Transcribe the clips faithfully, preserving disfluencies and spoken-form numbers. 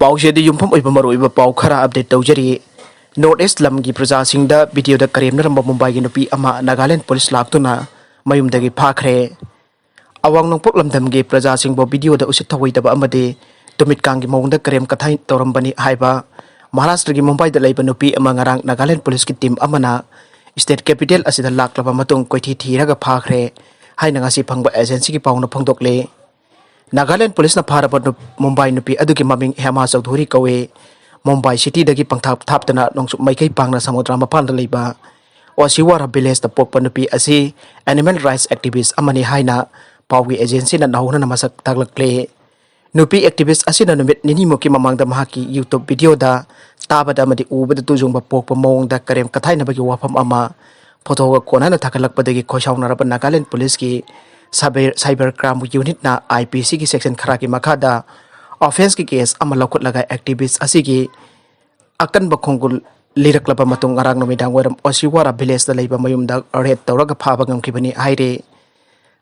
ꯍꯧꯖꯤꯛꯇꯤ ꯌꯨꯝꯐꯝ ꯑꯣꯏꯕ ꯃꯔꯨꯑꯣꯏꯕ ꯄꯥꯎ ꯈꯔ ꯑꯞꯗꯦꯠ ꯇꯧꯖꯔꯤ꯫ ꯅꯣꯔꯠ ꯏꯁ ꯂꯝꯒꯤ ꯄ꯭ꯔꯖꯥꯁꯤꯡꯗ ꯚꯤꯗꯤꯑꯣꯗ ꯀꯔꯦꯝꯅꯔꯝꯕ ꯃꯨꯝꯕꯥꯏꯒꯤ ꯅꯨꯄꯤ ꯑꯃ ꯅꯥꯒꯥꯂꯦꯟ ꯄꯨꯂꯤꯁ ꯂꯥꯛꯇꯨꯅ ꯃꯌꯨꯝꯗꯒꯤ ꯐꯥꯈ꯭ꯔꯦ꯫ ꯑꯋꯥꯡ ꯅꯣꯡꯄꯣꯛ ꯂꯝꯗꯝꯒꯤ ꯄ꯭ꯔꯖꯥꯁꯤꯡꯕꯨ ꯚꯤꯗꯤꯑꯣꯗ ꯎꯁꯤꯠ ꯊꯧꯑꯣꯏꯗꯕ ꯑꯃꯗꯤ ꯇꯨꯃꯤꯠꯀꯥꯡꯒꯤ ꯃꯑꯣꯡꯗ ꯀꯔꯦꯝ ꯀꯊꯥꯏ ꯇꯧꯔꯝꯕꯅꯤ ꯍꯥꯏꯕ ꯃꯍꯥꯔꯥꯁꯇ꯭ꯔꯒꯤ ꯃꯨꯝꯕꯥꯏꯗ ꯂꯩꯕ ꯅꯨꯄꯤ ꯑꯃ ꯉꯔꯥꯡ ꯅꯥꯒꯥꯂꯦꯟ ꯄꯨꯂꯤꯁꯀꯤ ꯇꯤꯝ ꯑꯃꯅ ꯁ꯭ꯇꯦꯠ ꯀꯦꯄꯤꯇꯦꯜ ꯑꯁꯤꯗ ꯂꯥꯛꯂꯕ ꯃꯇꯨꯡ ꯀꯣꯏꯊꯤ ꯊꯤꯔꯒ ꯐꯥꯈ꯭ꯔꯦ ꯍꯥꯏꯅ ꯉꯁꯤ ꯐꯪꯕ ꯑꯦꯖꯦꯟꯁꯤꯒꯤ ꯄꯥꯎꯅ ꯐꯣꯡꯗꯣꯛꯂꯤ꯫ ꯅꯥꯒꯥꯂꯦꯟ ꯄꯨꯂꯤꯁꯅ ꯐꯥꯔꯕ ꯅꯨ-, ꯃꯨꯝꯕꯥꯏ ꯅꯨꯄꯤ ꯑꯗꯨꯒꯤ ꯃꯃꯤꯡ ꯍꯦꯃꯥ ꯆꯧꯙꯨꯔꯤ ꯀꯧꯏ꯫ ꯃꯨꯝꯕꯥꯏ ꯁꯤꯇꯤꯗꯒꯤ ꯄꯪꯊꯥꯞ ꯊꯥꯞꯇꯅ ꯅꯣꯡꯆꯨꯞ ꯃꯥꯏꯀꯩ ꯄꯥꯡꯅ ꯁꯃꯨꯗ꯭ꯔ ꯃꯄꯥꯟꯗ ꯂꯩꯕ ꯑꯣꯁꯤꯋꯥꯔꯥ ꯚꯤꯂꯦꯖꯇ ꯄꯣꯛꯄ ꯅꯨꯄꯤ ꯑꯁꯤ ꯑꯦꯅꯤꯃꯦꯜ ꯔꯥꯏꯠꯁ ꯑꯦꯛꯇꯤꯚꯤꯁ ꯑꯃꯅꯤ ꯍꯥꯏꯅ ꯄꯥꯎꯒꯤ ꯑꯦꯖꯦꯟꯁꯤꯅ ꯅꯧꯍꯧꯅꯅ ꯃꯁꯛ ꯇꯥꯛꯂꯛꯂꯤ꯫ ꯅꯨꯄꯤ ꯑꯦꯛꯇꯤꯚꯤꯁ ꯑꯁꯤꯅ ꯅꯨꯃꯤꯠ ꯅꯤꯅꯤꯃꯨꯛꯀꯤ ꯃꯃꯥꯡꯗ ꯃꯍꯥꯛꯀꯤ YouTube ꯚꯤꯗꯤꯑꯣꯗ ꯇꯥꯕꯗ ꯑꯃꯗꯤ ꯎꯕꯗ ꯇꯨꯖꯨꯡꯕ ꯄꯣꯛꯄ ꯃꯑꯣꯡꯗ ꯀꯔꯦꯝ ꯀꯊꯥꯏꯅꯕꯒꯤ ꯋꯥꯐꯝ ꯑꯃ ꯐꯣꯇꯣꯒ ꯀꯣꯟꯅꯅ ꯊꯥꯒꯠꯂꯛꯄꯗꯒꯤ ꯈꯣꯏꯁꯥꯎꯅꯔꯕ ꯅꯥꯒꯥꯂꯦꯟ ꯄꯨꯂꯤꯁꯀꯤ ꯁꯥꯏꯕꯔ, ꯁꯥꯏꯕꯔ ꯀ꯭ꯔꯥꯏꯝ ꯌꯨꯅꯤꯠꯅ IPCꯒꯤ ꯁꯦꯛꯁꯟ ꯈꯔꯒꯤ ꯃꯈꯥꯗ ꯑꯣꯐꯦꯟꯁꯀꯤ ꯀꯦꯁ ꯑꯃ ꯂꯧꯈꯠꯂꯒ ꯑꯦꯛꯇꯤꯚꯤꯁ ꯑꯁꯤꯒꯤ ꯑꯀꯟꯕ ꯈꯣꯡꯒꯨꯜ ꯂꯤꯔꯛꯂꯕ ꯃꯇꯨꯡ ꯉꯔꯥꯡ ꯅꯨꯃꯤꯗꯥꯡ ꯋꯥꯏꯔꯝ ꯑꯣꯁꯤꯋꯥꯔꯥ ꯚꯤꯂꯦꯖꯇ ꯂꯩꯕ ꯃꯌꯨꯝꯗ ꯔꯦꯗ ꯇꯧꯔꯒ ꯐꯥꯕ ꯉꯝꯈꯤꯕꯅꯤ ꯍꯥꯏꯔꯤ꯫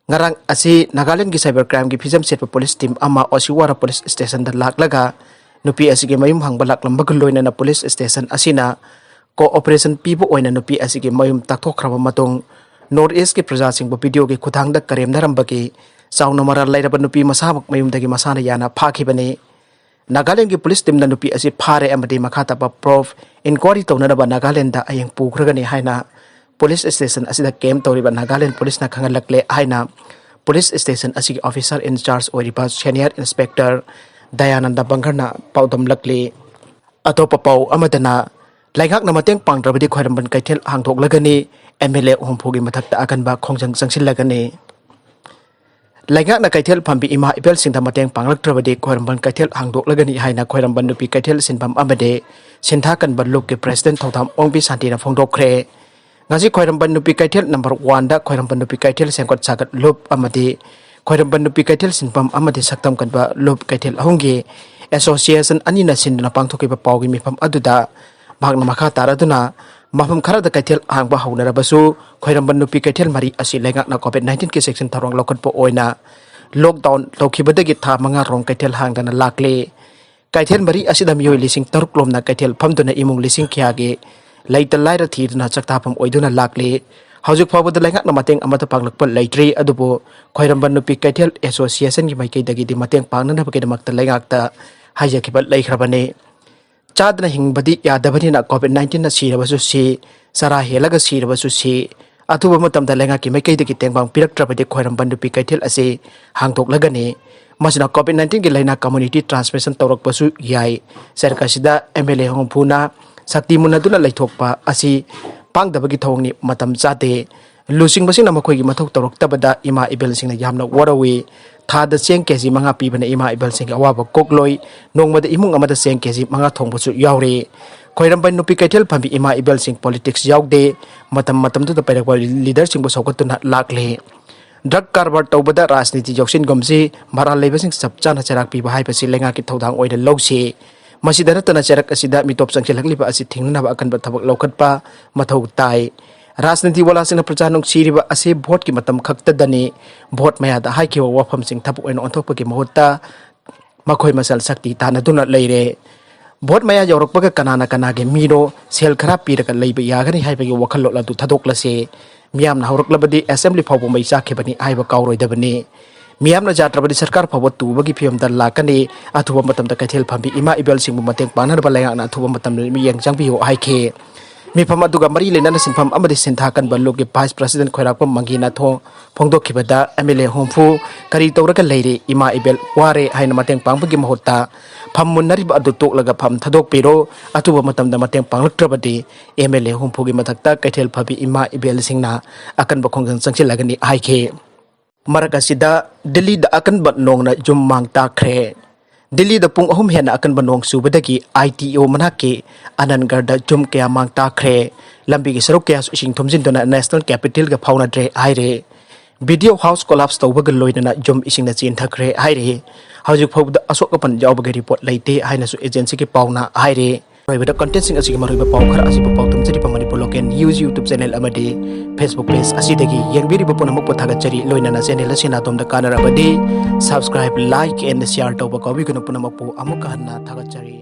ꯉꯔꯥꯡ ꯑꯁꯤ ꯅꯥꯒꯥꯂꯦꯟꯒꯤ ꯁꯥꯏꯕꯔ ꯀ꯭ꯔꯥꯏꯝꯒꯤ ꯐꯤꯖꯝ ꯁꯦꯠꯄ ꯄꯨꯂꯤꯁ ꯇꯤꯝ ꯑꯃ ꯑꯣꯁꯤꯋꯥꯔꯥ ꯄꯨꯂꯤꯁ ꯁ꯭ꯇꯦꯁꯟꯗ ꯂꯥꯛꯂꯒ ꯅꯨꯄꯤ ꯑꯁꯤꯒꯤ ꯃꯌꯨꯝ ꯍꯪꯕ ꯂꯥꯛꯂꯝꯕꯒ ꯂꯣꯏꯅꯅ ꯄꯨꯂꯤꯁ ꯁ꯭ꯇꯦꯁꯟ ꯑꯁꯤꯅ ꯀꯣꯑꯣꯄꯔꯦꯁꯟ ꯄꯤꯕ ꯑꯣꯏꯅ ꯅꯨꯄꯤ ꯑꯁꯤꯒꯤ ꯃꯌꯨꯝ ꯇꯥꯛꯊꯣꯛꯈ꯭ꯔꯕ ꯃꯇꯨꯡ ꯅꯣꯔꯠ ꯏꯁꯀꯤ ꯄ꯭ꯔꯖꯥꯁꯤꯡꯕꯨ ꯚꯤꯗꯤꯑꯣꯒꯤ ꯈꯨꯠꯊꯥꯡꯗ ꯀꯔꯦꯝꯅꯔꯝꯕꯒꯤ ꯆꯥꯎꯅ ꯃꯔꯥꯜ ꯂꯩꯔꯕ ꯅꯨꯄꯤ ꯃꯁꯥꯃꯛ ꯃꯌꯨꯝꯗꯒꯤ ꯃꯁꯥꯅ ꯌꯥꯅ ꯐꯥꯈꯤꯕꯅꯤ꯫ ꯅꯥꯒꯥꯂꯦꯟꯒꯤ ꯄꯨꯂꯤꯁ ꯇꯤꯝꯅ ꯅꯨꯄꯤ ꯑꯁꯤ ꯐꯥꯔꯦ ꯑꯃꯗꯤ ꯃꯈꯥ ꯇꯥꯕ ꯄ꯭ꯔꯨꯐ ꯏꯟꯀ꯭ꯋꯥꯔꯤ ꯇꯧꯅꯅꯕ ꯅꯥꯒꯥꯂꯦꯟꯗ ꯍꯌꯦꯡ ꯄꯨꯈ꯭ꯔꯒꯅꯤ ꯍꯥꯏꯅ ꯄꯨꯂꯤꯁ ꯁ꯭ꯇꯦꯁꯟ ꯑꯁꯤꯗ ꯀꯦꯝ ꯇꯧꯔꯤꯕ ꯅꯥꯒꯥꯂꯦꯟ ꯄꯨꯂꯤꯁꯅ ꯈꯪꯍꯜꯂꯛꯂꯦ ꯍꯥꯏꯅ ꯄꯨꯂꯤꯁ ꯁ꯭ꯇꯦꯁꯟ ꯑꯁꯤꯒꯤ ꯑꯣꯐꯤꯁꯥꯔ ꯏꯟꯆꯥꯔꯖ ꯑꯣꯏꯔꯤꯕ ꯁꯦꯅꯤꯌꯔ ꯏꯟꯁꯄꯦꯛꯇꯔ ꯗꯌꯥꯅꯟꯗ ꯕꯪꯒꯔꯅ ꯄꯥꯎꯗꯝꯂꯛꯂꯤ꯫ ꯑꯇꯣꯞꯄ ꯄꯥꯎ ꯑꯃꯗꯅ, ꯂꯩꯉꯥꯛꯅ ꯃꯇꯦꯡ ꯄꯥꯡꯗ꯭ꯔꯕꯗꯤ ꯈ꯭ꯋꯥꯏꯔꯝꯕꯟ ꯀꯩꯊꯦꯜ ꯍꯥꯡꯗꯣꯛꯂꯒꯅꯤ, MLA ꯍꯨꯝꯐꯨꯒꯤ ꯃꯊꯛꯇ ꯑꯀꯟꯕ ꯈꯣꯡꯖꯪ ꯆꯪꯁꯤꯜꯂꯒꯅꯤ꯫ ꯂꯩꯉꯥꯛꯅ ꯀꯩꯊꯦꯜ ꯐꯝꯕꯤ ꯏꯃꯥ ꯏꯕꯦꯜꯁꯤꯡꯗ ꯃꯇꯦꯡ ꯄꯥꯡꯂꯛꯇ꯭ꯔꯕꯗꯤ ꯈ꯭ꯋꯥꯏꯔꯝꯕꯟ ꯀꯩꯊꯦꯜ ꯍꯥꯡꯗꯣꯛꯂꯒꯅꯤ ꯍꯥꯏꯅ ꯈ꯭ꯋꯥꯏꯔꯝꯕꯟ ꯅꯨꯄꯤ ꯀꯩꯊꯦꯜ ꯁꯤꯟꯐꯝ ꯑꯃꯗꯤ ꯁꯤꯟꯊꯥ ꯀꯟꯕ ꯂꯨꯞꯀꯤ ꯄ꯭ꯔꯦꯁꯤꯗꯦꯟꯠ ꯊꯧꯗꯥꯝ ꯑꯣꯡꯕꯤ ꯁꯥꯟꯇꯤꯅ ꯐꯣꯡꯗꯣꯛꯈ꯭ꯔꯦ꯫ ꯉꯁꯤ ꯈ꯭ꯋꯥꯏꯔꯝꯕꯟ ꯅꯨꯄꯤ ꯀꯩꯊꯦꯜ ꯅꯝꯕꯔ ꯋꯥꯟꯗ ꯈ꯭ꯋꯥꯏꯔꯝꯕꯟ ꯅꯨꯄꯤ ꯀꯩꯊꯦꯜ ꯁꯦꯝꯒꯠ ꯁꯥꯒꯠ ꯂꯨꯞ ꯑꯃꯗꯤ ꯈ꯭ꯋꯥꯏꯔꯝꯕꯟ ꯅꯨꯄꯤ ꯀꯩꯊꯦꯜ ꯁꯤꯟꯐꯝ ꯑꯃꯗꯤ ꯁꯛꯇꯝ ꯀꯟꯕ ꯂꯨꯞ ꯀꯩꯊꯦꯜ ꯑꯍꯨꯝꯒꯤ ꯑꯦꯁꯣꯁꯤꯌꯦꯁꯟ ꯑꯅꯤꯅ ꯁꯤꯟꯗꯨꯅ ꯄꯥꯡꯊꯣꯛꯈꯤꯕ ꯄꯥꯎꯒꯤ ꯃꯤꯐꯝ ꯑꯗꯨꯗ ꯃꯍꯥꯛꯅ ꯃꯈꯥ ꯇꯥꯔꯗꯨꯅ ꯃꯐꯝ ꯈꯔꯗ ꯀꯩꯊꯦꯜ ꯍꯥꯡꯕ ꯍꯧꯅꯔꯕꯁꯨ ꯈ꯭ꯋꯥꯏꯔꯝꯕꯟ ꯅꯨꯄꯤ ꯀꯩꯊꯦꯜ ꯃꯔꯤ ꯑꯁꯤ ꯂꯩꯉꯥꯛꯅ COVID nineteenꯒꯤ ꯆꯦꯛꯁꯤꯟ ꯊꯧꯔꯥꯡ ꯂꯧꯈꯠꯄ ꯑꯣꯏꯅ ꯂꯣꯛꯗꯥꯎꯟ ꯇꯧꯈꯤꯕꯗꯒꯤ ꯊꯥ ꯃꯉꯥ ꯔꯣꯝ ꯀꯩꯊꯦꯜ ꯍꯥꯡꯗꯅ ꯂꯥꯛꯂꯤ꯫ ꯀꯩꯊꯦꯜ ꯃꯔꯤ ꯑꯁꯤꯗ ꯃꯤꯑꯣꯏ ꯂꯤꯁꯤꯡ ꯇꯔꯨꯛ ꯂꯣꯝꯅ ꯀꯩꯊꯦꯜ ꯐꯝꯗꯨꯅ ꯏꯃꯨꯡ ꯂꯤꯁꯤꯡ ꯀꯌꯥꯒꯤ ꯂꯩꯇ ꯂꯥꯏꯔ ꯊꯤꯗꯨꯅ ꯆꯥꯛꯇꯥꯐꯝ ꯑꯣꯏꯗꯨꯅ ꯂꯥꯛꯂꯤ꯫ ꯍꯧꯖꯤꯛ ꯐꯥꯎꯕꯗ ꯂꯩꯉꯥꯛꯅ ꯃꯇꯦꯡ ꯑꯃꯠꯇ ꯄꯥꯡꯂꯛꯄ ꯂꯩꯇ꯭ꯔꯤ꯫ ꯑꯗꯨꯕꯨ ꯈ꯭ꯋꯥꯏꯔꯝꯕꯟ ꯅꯨꯄꯤ ꯀꯩꯊꯦꯜ ꯑꯦꯁꯣꯁꯤꯌꯦꯁꯟꯒꯤ ꯃꯥꯏꯀꯩꯗꯒꯤꯗꯤ ꯃꯇꯦꯡ ꯄꯥꯡꯅꯅꯕꯒꯤꯗꯃꯛꯇ ꯂꯩꯉꯥꯛꯇ ꯍꯥꯏꯖꯈꯤꯕ ꯂꯩꯈ꯭ꯔꯕꯅꯤ꯫ ꯆꯥꯗꯅ ꯍꯤꯡꯕꯗꯤ ꯌꯥꯗꯕꯅꯤꯅ COVID nineteenꯅ ꯁꯤꯔꯕꯁꯨ ꯁꯤ, ꯆꯔꯥ ꯍꯦꯜꯂꯒ ꯁꯤꯔꯕꯁꯨ ꯁꯤ, ꯑꯊꯨꯕ ꯃꯇꯝꯗ ꯂꯩꯉꯥꯛꯀꯤ ꯃꯥꯏꯀꯩꯗꯒꯤ ꯇꯦꯡꯕꯥꯡ ꯄꯤꯔꯛꯇ꯭ꯔꯕꯗꯤ ꯈ꯭ꯋꯥꯏꯔꯝꯕꯟ ꯅꯨꯄꯤ ꯀꯩꯊꯦꯜ ꯑꯁꯤ ꯍꯥꯡꯗꯣꯛꯂꯒꯅꯤ꯫ ꯃꯁꯤꯅ COVID nineteenꯒꯤ ꯂꯥꯏꯅꯥ community transmission ꯇꯧꯔꯛꯄꯁꯨ ꯌꯥꯏ꯫ ꯆꯔꯛ ꯑꯁꯤꯗ MLA ꯍꯨꯝꯐꯨꯅ ꯁꯛꯇꯤ ꯃꯨꯟꯅꯗꯨꯅ ꯂꯩꯊꯣꯛꯄ ꯑꯁꯤ ꯄꯥꯡꯗꯕꯒꯤ ꯊꯧꯑꯣꯡꯅꯤ, ꯃꯇꯝ ꯆꯥꯗꯦ꯫ ꯂꯨꯆꯤꯡꯕꯁꯤꯡꯅ ꯃꯈꯣꯏꯒꯤ ꯃꯊꯧ ꯇꯧꯔꯛꯇꯕꯗ ꯏꯃꯥ ꯏꯕꯦꯜꯁꯤꯡꯅ ꯌꯥꯝꯅ ꯋꯥꯔꯧꯏ꯫ ꯊꯥꯗ ꯆꯦꯡ KG ꯃꯉꯥ ꯄꯤꯕꯅ ꯏꯃꯥ ꯏꯕꯦꯜꯁꯤꯡꯒꯤ ꯑꯋꯥꯕ ꯀꯣꯛꯂꯣꯏ꯫ ꯅꯣꯡꯃꯗ ꯏꯃꯨꯡ ꯑꯃꯗ ꯆꯦꯡ KG ꯃꯉꯥ ꯊꯣꯡꯕꯁꯨ ꯌꯥꯎꯔꯤ꯫ ꯈ꯭ꯋꯥꯏꯔꯝꯕꯟ ꯅꯨꯄꯤ ꯀꯩꯊꯦꯜ ꯐꯝꯕꯤ ꯏꯃꯥ ꯏꯕꯦꯜꯁꯤꯡ politics ꯌꯥꯎꯗꯦ꯫ ꯃꯇꯝ ꯃꯇꯝꯗꯨꯗ ꯄꯥꯏꯔꯛꯄ leaderꯁꯤꯡꯕꯨ ꯁꯧꯒꯠꯇꯨꯅ ꯂꯥꯛꯂꯤ꯫ Drug ꯀꯔꯕꯥꯔ ꯇꯧꯕꯗ ꯔꯥꯖꯅꯤꯇꯤ ꯌꯥꯎꯁꯤꯟꯒꯨꯝꯁꯤ, ꯃꯔꯥꯜ ꯂꯩꯕꯁꯤꯡ ꯆꯞ ꯆꯥꯅ ꯆꯩꯔꯥꯛ ꯄꯤꯕ ꯍꯥꯏꯕꯁꯤ ꯂꯩꯉꯥꯛꯀꯤ ꯊꯧꯗꯥꯡ ꯑꯣꯏꯅ ꯂꯧꯁꯤ꯫ ꯃꯁꯤꯗ ꯅꯠꯇꯅ ꯆꯩꯔꯛ ꯑꯁꯤꯗ ꯃꯤꯇꯣꯞ ꯆꯪꯁꯤꯜꯂꯛꯂꯤꯕ ꯑꯁꯤ ꯊꯤꯡꯅꯅꯕ ꯑꯀꯟꯕ ꯊꯕꯛ ꯂꯧꯈꯠꯄ ꯃꯊꯧ ꯇꯥꯏ꯫ ꯔꯥꯖꯅꯤꯇꯤ ꯋꯥꯂꯥꯁꯤꯡꯅ ꯄ꯭ꯔꯖꯥ ꯅꯨꯡꯁꯤꯔꯤꯕ ꯑꯁꯤ ꯚꯣꯠꯀꯤ ꯃꯇꯝ ꯈꯛꯇꯗꯅꯤ꯫ ꯚꯣꯠ ꯃꯌꯥꯗ ꯍꯥꯏꯈꯤꯕ ꯋꯥꯐꯝꯁꯤꯡ ꯊꯕꯛ ꯑꯣꯏꯅ ꯑꯣꯟꯊꯣꯛꯄꯒꯤ ꯃꯍꯨꯠꯇ ꯃꯈꯣꯏ ꯃꯁꯦꯜ ꯁꯛꯇꯤ ꯇꯥꯟꯅꯗꯨꯅ ꯂꯩꯔꯦ꯫ ꯚꯣꯠ ꯃꯌꯥ ꯌꯧꯔꯛꯄꯒ ꯀꯅꯥꯅ ꯀꯅꯥꯒꯤ ꯃꯤꯅꯣ, ꯁꯦꯜ ꯈꯔ ꯄꯤꯔꯒ ꯂꯩꯕ ꯌꯥꯒꯅꯤ ꯍꯥꯏꯕꯒꯤ ꯋꯥꯈꯜꯂꯣꯟ ꯑꯗꯨ ꯊꯥꯗꯣꯛꯂꯁꯤ꯫ ꯃꯤꯌꯥꯝꯅ ꯍꯧꯔꯛꯂꯕꯗꯤ assembly ꯐꯥꯎꯕ ꯃꯩ ꯆꯥꯛꯈꯤꯕꯅꯤ ꯍꯥꯏꯕ ꯀꯥꯎꯔꯣꯏꯗꯕꯅꯤ꯫ ꯃꯤꯌꯥꯝꯅ ꯌꯥꯗ꯭ꯔꯕꯗꯤ ꯁꯔꯀꯥꯔ ꯐꯥꯎꯕ ꯇꯨꯕꯒꯤ ꯐꯤꯕꯝꯗ ꯂꯥꯛꯀꯅꯤ꯫ ꯑꯊꯨꯕ ꯃꯇꯝꯗ ꯀꯩꯊꯦꯜ ꯐꯝꯕꯤ ꯏꯃꯥ ꯏꯕꯦꯜꯁꯤꯡꯕꯨ ꯃꯇꯦꯡ ꯄꯥꯡꯅꯅꯕ ꯂꯩꯉꯥꯛꯅ ꯑꯊꯨꯕ ꯃꯇꯝꯗ ꯃꯤꯠꯌꯦꯡ ꯆꯪꯕꯤꯌꯨ ꯍꯥꯏꯈꯤ꯫ ꯃꯤꯐꯝ ꯑꯗꯨꯒ ꯃꯔꯤ ꯂꯩꯅꯅ ꯁꯤꯟꯐꯝ ꯑꯃꯗꯤ ꯁꯤꯟꯊꯥ ꯀꯟꯕ ꯂꯨꯞꯀꯤ vice president ꯈꯣꯏꯔꯥꯛꯄꯝ ꯃꯪꯒꯤꯅ ꯊꯣ-, ꯐꯣꯡꯗꯣꯛꯈꯤꯕꯗ MLA ꯍꯨꯝꯐꯨ ꯀꯔꯤ ꯇꯧꯔꯒ ꯂꯩꯔꯤ? ꯏꯃꯥ ꯏꯕꯦꯜ ꯋꯥꯔꯦ ꯍꯥꯏꯅ ꯃꯇꯦꯡ ꯄꯥꯡꯕꯒꯤ ꯃꯍꯨꯠꯇ ꯐꯝ ꯃꯨꯟꯅꯔꯤꯕ ꯑꯗꯨ ꯇꯣꯛꯂꯒ ꯐꯝ ꯊꯥꯗꯣꯛꯄꯤꯔꯣ꯫ ꯑꯊꯨꯕ ꯃꯇꯝꯗ ꯃꯇꯦꯡ ꯄꯥꯡꯂꯛꯇ꯭ꯔꯕꯗꯤ MLA ꯍꯨꯝꯐꯨꯒꯤ ꯃꯊꯛꯇ ꯀꯩꯊꯦꯜ ꯐꯝꯕꯤ ꯏꯃꯥ ꯏꯕꯦꯜꯁꯤꯡꯅ ꯑꯀꯟꯕ ꯈꯣꯡꯖꯪ ꯆꯪꯁꯤꯜꯂꯒꯅꯤ ꯍꯥꯏꯈꯤ꯫ ꯃꯔꯛ ꯑꯁꯤꯗ ꯗꯤꯜꯂꯤꯗ ꯑꯀꯟꯕ ꯅꯣꯡꯅ ꯌꯨꯝ ꯃꯥꯡ ꯇꯥꯛꯈ꯭ꯔꯦ꯫ ꯗꯤꯜꯂꯤꯗ ꯄꯨꯡ ꯑꯍꯨꯝ ꯍꯦꯟꯅ ꯑꯀꯟꯕ ꯅꯣꯡ ꯆꯨꯕꯗꯒꯤ ITO ꯃꯅꯥꯛꯀꯤ ꯑꯅꯟꯒꯔꯗ ꯌꯨꯝ ꯀꯌꯥ ꯃꯥꯡ ꯇꯥꯛꯈ꯭ꯔꯦ꯫ ꯂꯝꯕꯤꯒꯤ ꯁꯔꯨꯛ ꯀꯌꯥꯁꯨ ꯏꯁꯤꯡ ꯊꯨꯝꯖꯤꯟꯗꯨꯅ national capitalꯒ ꯐꯥꯎꯅꯗ꯭ꯔꯦ ꯍꯥꯏꯔꯦ꯫ Video house collapse ꯇꯧꯕꯒ ꯂꯣꯏꯅꯅ ꯌꯨꯝ ꯏꯁꯤꯡꯅ ꯆꯦꯟꯊꯈ꯭ꯔꯦ ꯍꯥꯏꯔꯦ꯫ ꯍꯧꯖꯤꯛ ꯐꯥꯎꯕꯗ ꯑꯁꯣꯛ ꯑꯄꯟ ꯌꯥꯎꯕꯒꯤ report ꯂꯩꯇꯦ ꯍꯥꯏꯅꯁꯨ agencyꯒꯤ ꯄꯥꯎꯅ ꯍꯥꯏꯔꯦ꯫ ꯑꯔꯣꯏꯕꯗ contentꯁꯤꯡ ꯑꯁꯤꯒꯤ ꯃꯔꯨꯑꯣꯏꯕ ꯄꯥꯎ ꯈꯔ ꯑꯁꯤꯕꯨ ꯄꯥꯎꯗꯝꯖꯔꯤꯕ Manipur local news YouTube channel ꯑꯃꯗꯤ Facebook page ꯑꯁꯤꯗꯒꯤ ꯌꯦꯡꯕꯤꯔꯤꯕ ꯄꯨꯝꯅꯃꯛꯄꯨ ꯊꯥꯒꯠꯆꯔꯤ꯫ ꯂꯣꯏꯅꯅ ꯆꯦꯅꯦꯜ ꯑꯁꯤꯅ ꯑꯗꯣꯝꯗ ꯀꯥꯟꯅꯔꯕꯗꯤ subscribe, like and share ꯇꯧꯕ ꯀꯥꯎꯕꯤꯒꯅꯨ꯫ ꯄꯨꯝꯅꯃꯛꯄꯨ ꯑꯃꯨꯛꯀ ꯍꯟꯅ ꯊꯥꯒꯠꯆꯔꯤ꯫